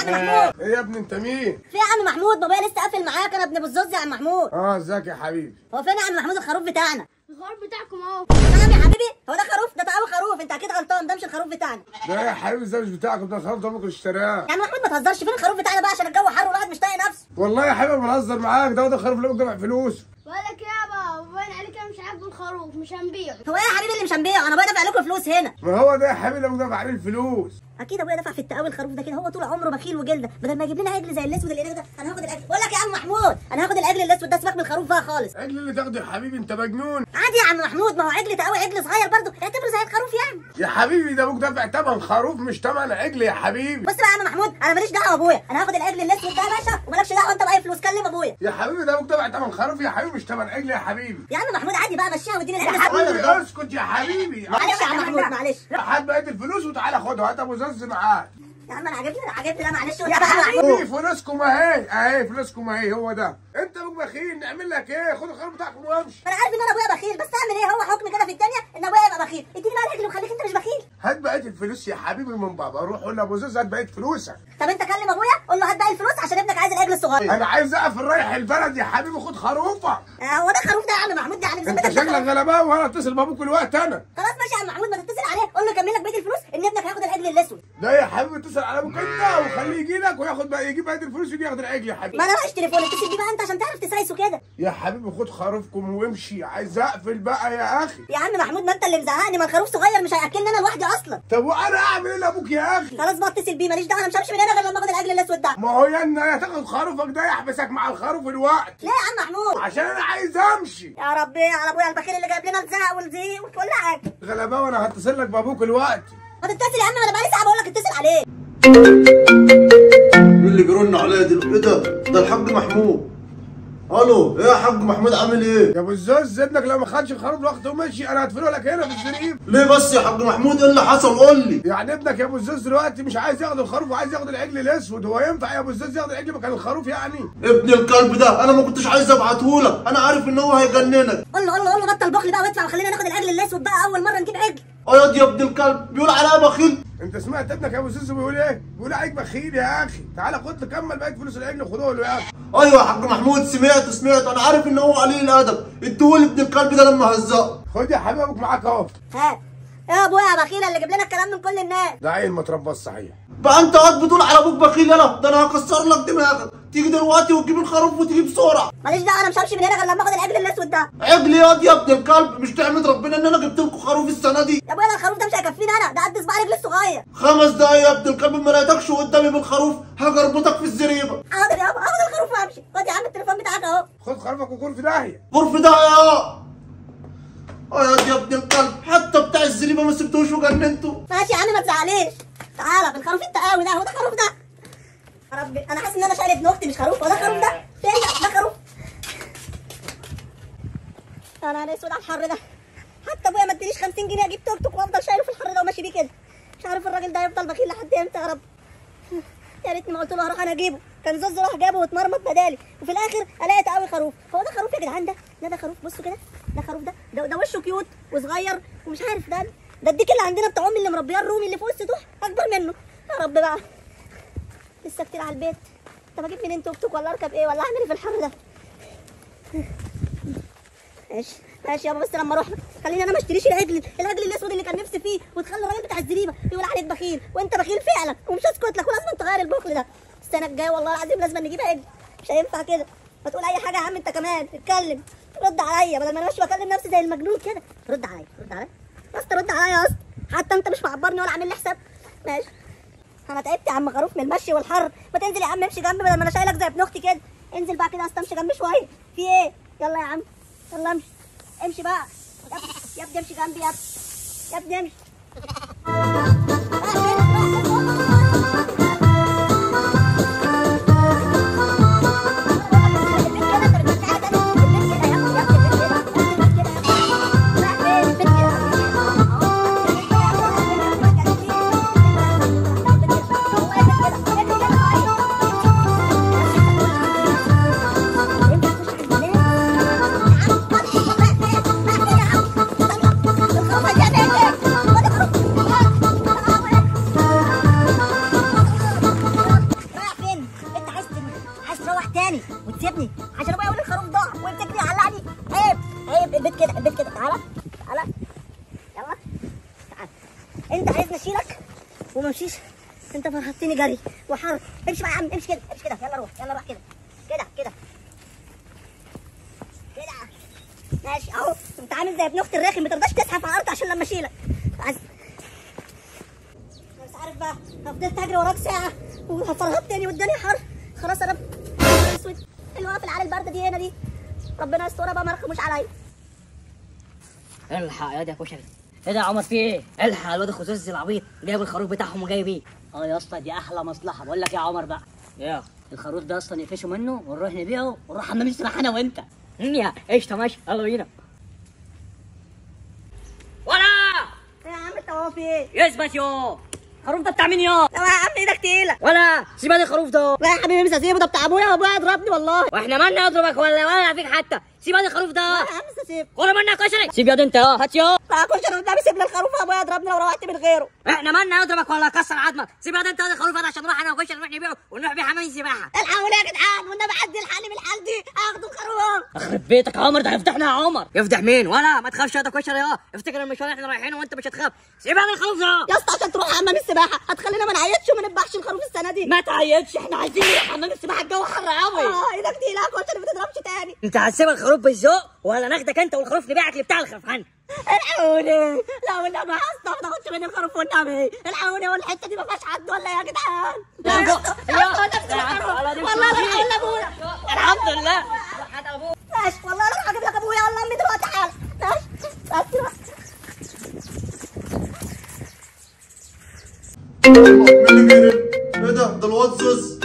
يا عم محمود؟ ايه يا ابني انت مين؟ في يا عم محمود، بابايا لسه قافل معاك، انا ابن ابو الزوز يا عم محمود. اه ازيك يا حبيبي؟ هو فين يا عم محمود الخروف بتاعنا؟ الخروف بتاعكم اهو. نعم يا حبيبي، هو ده خروف؟ ده طعام خروف، انت اكيد غلطان، ده مش الخروف بتاعنا. لا يا حبيبي ده مش بتاعكم، ده الخروف ده ممكن اشتراه. يا عم محمود ما تهزرش، فين الخروف بتاعنا بقى عشان الجو حر والواحد مش طايق نفسه. والله يا حبيبي بنهزر معاك، ده الخروف اللي ممكن دفع فلوسه. بقولك يابا باين عليك مش عاجبه الخروف، مش هنبيعه. هو ايه يا حبيبي اللي مش هنبيعه؟ انا ابويا دافع لكم فلوس هنا. ما هو ده يا حبيبي اللي دافع عليه الفلوس. اكيد ابويا دفع في التقاوي الخروف ده كده، هو طول عمره بخيل وجلده، بدل ما يجيب لنا عجل زي الاسود اللي هناك ده، انا هاخد العجل. بقول لك يا عم محمود، انا هاخد العجل الاسود ده، سيبك من الخروف بقى خالص. عجل اللي تاخده يا حبيبي، انت مجنون. عادي يا عم محمود، ما هو عجل تقاوي عجل صغير برضه، اعتبره زي الخروف يعني. يا حبيبي ده ابوك دافع ثمن خروف مش ثمن عجل يا حبيبي. بص بقى يا عم محمود، انا ماليش دعوه بابويا، انا هاخد العجل الاسود ده يا باشا ومالكش دعوه انت باي فلوس، كلم ابويا. يا حبيبي ده ابوك دافع ثمن خروف يا حبيبي مش ثمن عجل يا حبيبي. يا عم محمود عادي بقى، مشيها واديني العجل. يا حبيبي اسكت يا حبيبي. معلش يا عم محمود معلش. هات بقية الفلوس وتعالى خدها، هات ابو زوز معاك. يا عم انا عجبني، انا عجبني، لا معلش يا حبيبي. فلوسكم اهي، اهي فلوسكم اهي، هو ده. انت ابوك بخيل، نعمل لك ايه؟ خد الخروف بتاعكم وامشي. انا عارف ان انا ابويا بخيل، بس اعمل ايه؟ هو حكم كده في الدنيا ان ابويا يبقى بخيل. اديني بقى العجل وخليك انت مش بخيل. هات بقية الفلوس يا حبيبي من بابا، روح قول لابو زوز هات بقية فلوسك. طب انت كلم ابويا قول له هات باقي الفلوس عشان ابنك عايز العجل الصغير. انا عايز اقفل رايح البلد يا حبيبي، خد خروفك. هو ده خروف ده يا عم محمود؟ ده يعني انت شكلك غلبان، وانا اتصل بابوك الوقت انا. خلاص ماشي يا عم محمود، ما تتصل عليه قول له يكمل لك بقية الفلوس ان ابنك هياخد العجل الاسود. لا يا حبيبي اتصل على ابوك انت وخليه يجي لك وياخد بقى، يجيب بقية الفلوس ويجي ياخد العجل يا حبيبي. ما انا معيش تليفون، اتصل بيه بقى انت عشان تعرف تسايسه كده. يا حبيبي خد خروفكم وامشي، عايز اقفل بقى يا اخي. يا عم محمود ما انت اللي مزهقني، ما الخروف صغير مش هياكلني انا لوحدي اصلا. طب وانا اعمل ايه لابوك يا اخي؟ خلاص بقى اتصل بيه، ماليش دعوه، انا مش همشي من هنا غير لما اخد العجل الاسود ده. ما هو يا تاخد خروفك ده يحبسك مع الخروف الوقت. ليه يا عم محمود؟ عشان انا عايز امشي. يا ربي على ابويا البخيل اللي جايب لنا الزهق والزيق وكل حاجة. غلبان، وانا هتصل لك بابوك الوقت. ما تتصل يا عم، انا بقالي ساعة بقول لك اتصل عليه. مين اللي بيرن عليا دلوقتي؟ ايه ده؟ ده الحاج محمود. الو، ايه يا حاج محمود عامل ايه؟ يا ابو الزوز ابنك لو ما خدش الخروف لوحده ومشي انا هدفنه لك هنا في الزريب. ليه بس يا حاج محمود؟ ايه اللي حصل؟ قول لي. يعني ابنك يا ابو الزوز دلوقتي مش عايز ياخد الخروف وعايز ياخد العجل الاسود، هو ينفع يا ابو الزوز ياخد العجل مكان الخروف يعني؟ ابن الكلب ده انا ما كنتش عايز ابعته لك، انا عارف ان هو هيجننك. قول له قول له قول له بطل بخل بقى وادفع وخلينا ناخد العجل الاسود بقى، اول مرة نجيب عجل. اه يا ابن الكلب بيقول عليا بخيل. انت سمعت ابنك يا ابو زوز بيقول ايه؟ بيقول عليك بخيل يا اخي، تعالى خد كمل بقية فلوس العجل وخدوه له يا اخي. ايوه يا حاج محمود سمعت سمعت، انا عارف ان هو قليل الادب، اديهولي ابن الكلب ده لما هزقه. خد يا حبيبي ابوك معاك اهو. ها يا ابويا يا بخيل اللي جاب لنا الكلام من كل الناس. ده عيل ما ترباش صحيح. بقى انت قاعد بتقول على ابوك بخيل؟ يلا ده انا هكسر لك دماغك، تيجي دلوقتي وتجيب الخروف وتيجي بسرعة. ماليش دعوه، انا مش همشي من هنا غير لما اخد العجل الاسود ده. عجل ياض يا ابن الكلب، مش تحمد ربنا ان انا جبت لكم خروف السنة دي؟ يا ابويا ده الخروف ده مش هيكفيني انا، ده قد صباع رجلي الصغير. 5 دقايق يا ابن الكلب ما لقيتكش قدامي بالخروف هجربطك في الزريبه. حاضر يابا، هاخد الخروف وامشي. خد يا عم التليفون بتاعك اهو. خد خروفك وغور في داهية. غور في داهية. اه يا ابن الكلب، حتى بتاع الزريبه ما سبتوش وجننته. ماشي يا عم ما تزعليش، تعالى بالخروف التقاوي ده، هو ده خروف ده؟ يا ربي انا حاسس ان انا شايل ابن اختي مش خروف. هو ده خروف ده؟ فين ده؟ ده خروف؟ انا اسود على الحر ده، حتى ابويا ما ادانيش 50 جنيه اجيب توك توك وافضل شايله في الحر ده وماشي بيه كده. مش عارف الراجل ده هيفضل بخيل لحد امتى يا رب. يا ريتني ما قلت له هروح انا اجيبه، كان زوز راح جابه واتمرمط بدالي، وفي الاخر الاقي تقاوي خروف. هو ده خروف يا جدعان؟ ده لا ده خروف، بصوا كده ده خروف، ده وشه cute وصغير ومش عارف ده الديك اللي عندنا بتاع امي اللي مربياه الرومي اللي فوق السطوح اكبر منه. يا رب بقى لسه كتير على البيت. طب اجيب منين توك توك ولا اركب ايه ولا اعمل ايه في الحر ده؟ ماشي ماشي يابا، بس لما اروح لك خليني انا ما اشتريش العجل الاسود اللي كان نفسي فيه، وتخلي الراجل بتاع الزريبه يقول عليك بخيل، وانت بخيل فعلا ومش هسكت لك، ولازم تغير البخل ده. السنة الجاية والله العظيم لازم نجيب عجل، مش هينفع كده. ما تقول اي حاجة يا عم انت كمان، اتكلم رد عليا بدل ما انا ماشي بكلم نفسي زي المجنون كده. رد عليا رد عليا يا اسطى، رد عليا يا اسطى، حتى انت مش معبرني ولا عامل لي حساب. ماشي انا تعبت يا عم خروف من المشي والحر، ما تنزل يا عم امشي جنبي بدل ما انا شايلك زي ابن اختي كده. انزل بقى كده يا اسطى امشي جنبي شوية، في ايه؟ يلا يا عم يلا امشي امشي بقى يا ابني، امشي جنبي يا ابني يا ابني امشي. كده البيت كده، تعالى تعالى يلا تعالى. انت عايزني اشيلك وما امشيش؟ انت فرهدتني جري وحر. امشي بقى يا عم، امشي كده امشي كده، يلا روح يلا روح كده كده كده كده. ماشي اهو، انت عامل زي ابن اختي الرخم، ما ترضاش تزحف على الارض عشان لما اشيلك. عايز مش عارف بقى، فضلت اجري وراك ساعة وفرهدتني والدنيا حر. خلاص انا اسود الوقفة على البارده دي هنا دي، ربنا يسترها بقى ما رخموش عليا. الحق يا ده كشري. ايه ده يا عمر في ايه؟ الحق الواد الخزوز العبيط جايب الخروف بتاعهم وجاي بيه. اه يا اسطى دي احلى مصلحة. بقول لك ايه يا عمر بقى؟ ايه؟ الخروف ده اصلا يقفشوا منه ونروح نبيعه ونروح حمام السباحة انا وانت. يا قشطه ماشي يلا بينا. ولا يا عم انت هو في ايه؟ يثبت يو. الخروف ده بتاع مين يا؟ لا يا عم ايدك تقيلة. ولا سيب هذا الخروف ده. لا يا حبيبي مش هسيبه، ده بتاع ابويا وابويا يضربني والله. واحنا مالنا يضربك ولا فيك حتى. سيب هذا الخروف ده. لا يا عم مش هسيبه. خد منك كشري. سيب يا انت هات يا. لا كشري والنبي سيب لي الخروف، ابويا يضربني لو روحت من غيره. احنا مالنا يضربك ولا يكسر عظمك. سيب يا انت هذا الخروف هذا عشان نروح انا وكشري نروح نبيعه ونروح بيه حمام السباحة. الحقوني يا جدعان والنبي حد يلحقني من الحال دي، اخدوا الخروف. اخرب بيتك يا عمر، ده هيفضحنا يا عمر. يفضح مين؟ ولا ما تخافش يا كشري يا، افتكر المشوار اللي احنا رايحينه وانت مش هتخاف. سيب هذا الخروف ده يا اسطى عشان تروح حمام السباحة هتخلينا ما نعيطش وما نذبحش الخروف السنة دي. ما تعيطش، احنا عايزين نروح حمام السباحة الجو حر قوي. اه ايدك تقيلة يا كشري ما تضربش تاني. انت هتسيب الخروف بالذوق ولا ناخدك انت والخروف نبيعك لبتاع الخرفان؟ الحقوني، لا والنبي يا اسطى ما تاخدش مني الخروف والنبي، الحقوني، والحتة دي ما فيهاش حد ولا يا جدعان؟ لا يا اسطى والله لا اقول لابويا. الحمد لله ماشي والله انا هجيب لك ابويا ولا امي دلوقتي حالا. ماشي بس. مين اللي جري؟ ايه ده؟ ده الواد زوز.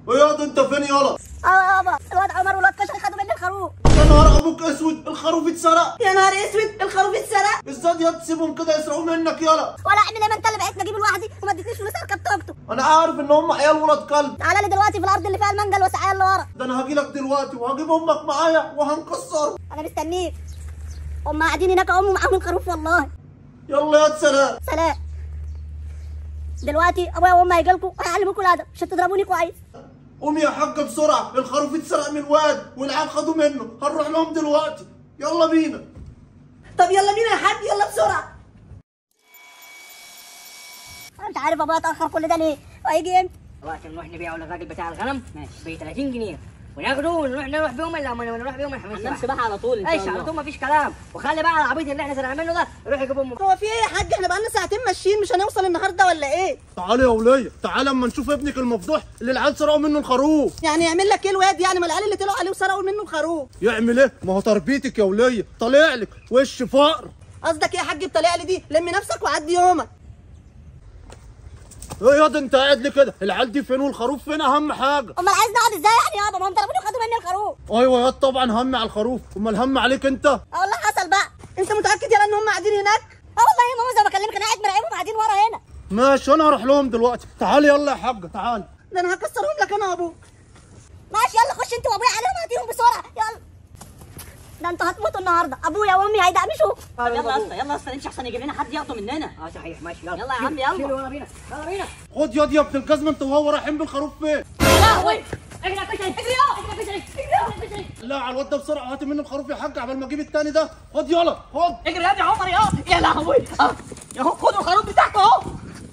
ايه يا ده انت فين يالا؟ اه يابا الواد عمر والواد كشري خدوا مني الخروف. يا نهار ابوك اسود، الخروف اتسرق. يا نهار اسود الخروف اتسرق. ازاي يا تسيبهم كده يسرقوه منك يالا؟ ولا اعمل ايه، ما انت اللي بعتني اجيبه لوحدي وما اديتنيش فلوس اركب توك توك. انا عارف ان هم عيال ولاد كلب. تعالى لي دلوقتي في الارض اللي فيها المنجل وسعايا اللي ورا. ده انا هاجي لك دلوقتي وهجيب امك معايا وهنكسره. انا مستنيك، هم قاعدين هناك اهو ومعاهم الخروف والله. يلا يا سلام. سلام. دلوقتي ابويا وامي هيجيلكوا وهيعلموكوا الادب عشان تضربوني كويس. قوم يا حاج بسرعة، الخروف اتسرق من الواد والعيال خدوا منه، هنروح لهم دلوقتي. يلا بينا. طب يلا بينا يا حاج، يلا بسرعة. انا مش عارف ابويا اتاخر كل ده ليه، وهيجي امتى؟ دلوقتي نروح نبيعه للراجل بتاع الغنم ماشي ب 30 جنيه وناخده ونروح نروح بيهم الا نروح بيهم الحمام السباحة على طول ان شاء الله. على طول مفيش كلام. وخلي بقى العبيط اللي احنا سرقنا منه ده يروح يجيب امه. هو في ايه يا حاج؟ احنا بقالنا ساعتين ماشيين مش هنوصل النهارده ولا ايه؟ تعالى يا وليه، تعالى اما نشوف ابنك المفضوح اللي العيال سرقوا منه الخروف. يعني يعمل لك ايه الواد يعني؟ ما العيال اللي طلعوا عليه وسرقوا منه الخروف. يعمل ايه؟ ما هو تربيتك يا وليه، طالع لك وش فقر. قصدك ايه يا حاج بطالع لي دي؟ لم نفسك وعدي يومك. ايه يا ده انت قاعد ليه كده؟ العيال دي فين والخروف فين؟ اهم حاجة. امال عايز نقعد ازاي يعني يابا؟ ما هم ضربوني وخدوا مني الخروف. ايوه يا طبعا هم على الخروف، امال هم عليك انت؟ اه والله حصل بقى. انت متاكد يا ان هم قاعدين هناك؟ اه والله يا ماما زي ما بكلمك انا قاعد مراقبهم قاعدين ورا هنا. ماشي انا هروح لهم دلوقتي. تعالي يلا يا حاجة تعالي. ده انا هكسرهم لك انا وابوك. ماشي يلا خش انت وابويا عليهم هاتيهم بسرعة يلا. ده انتوا هتموتوا النهارده، ابويا وامي هيدقمشوا. طب يلا يا اسطى، يلا يا اسطى نمشي احسن يجيب لنا حد ياخده مننا. اه صحيح ماشي يلا. يلا يا عم يلا. شيلوا يلا بينا يلا بينا. خد ياض يا ابن الجزمة انت وهو رايحين بالخروف فين؟ يا لهوي اجري يا كشري، اجري يا اجري يا كشري، اجري يا كشري. لا على الواد ده بسرعة، هات منه الخروف يا حاج عبال ما اجيب الثاني ده. خد يلا خد. اجري يا عمر يا يا لهوي. اهو خدوا الخروف بتاعكم اهو.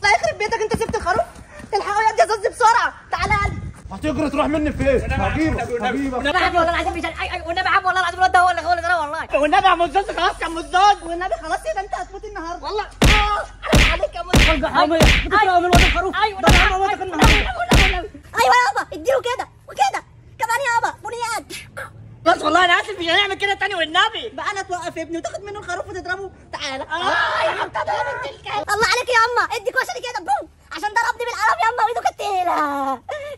لا يخرب بيتك انت سبت الخروف. الحقوا يا زوز بسرعة. تعالى هتجري تروح مني فين؟ هجيبك هجيبك. والنبي عم والله العظيم مش اي والنبي عم والله العظيم الواد ده هو اللي ضربه والله. والنبي يا عم الزوز خلاص يا عم الزوز. والنبي خلاص يا ده انت هتموت النهارده والله. عليك يا عم الزوز. بتسرقوا من الواد الخروف. ايوه ده انا هموتك النهارده. ايوه يابا اديله كده وكده كمان يابا بنيات. بس والله انا اسف مش هنعمل كده تاني والنبي. بقى انا توقف ابني وتاخد منه الخروف وتضربه. تعالى. يا عم تضرب انت الكلب. الله عليك يا اما ادي كشري كده بوم عشان ضربني بالقلم يا اما وايده كانت تقيلة.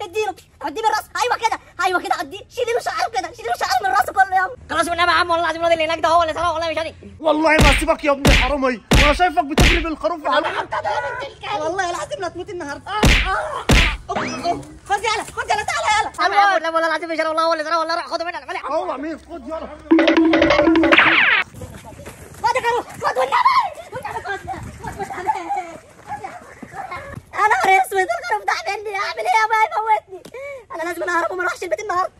اديله اديه من راسه. ايوه كده ايوه كده اديه. شيلي له شعره كده، شيلي له شعره من راسه كله يا اما. خلاص والنبي يا عم والله العظيم الواد اللي هناك ده هو اللي سرقه والله مش انا. والله ما اسيبك يا ابن الحرامية، وانا شايفك بتجري بالخروف على والله العظيم لا تموت النهارده. خد يلا خد يلا تعالى يلا. عم لا والله العظيم مش انا والله هو اللي سرقه والله. روح خده مني. اوعى مين خد يلا. خد يا خروف خد والنبي والنبي خد خد والنبي. انا نهار اسود الخروف ده مني، اعمل ايه يا ابويا؟ يموتني. انا لازم اهرب وما اروحش البيت النهارده.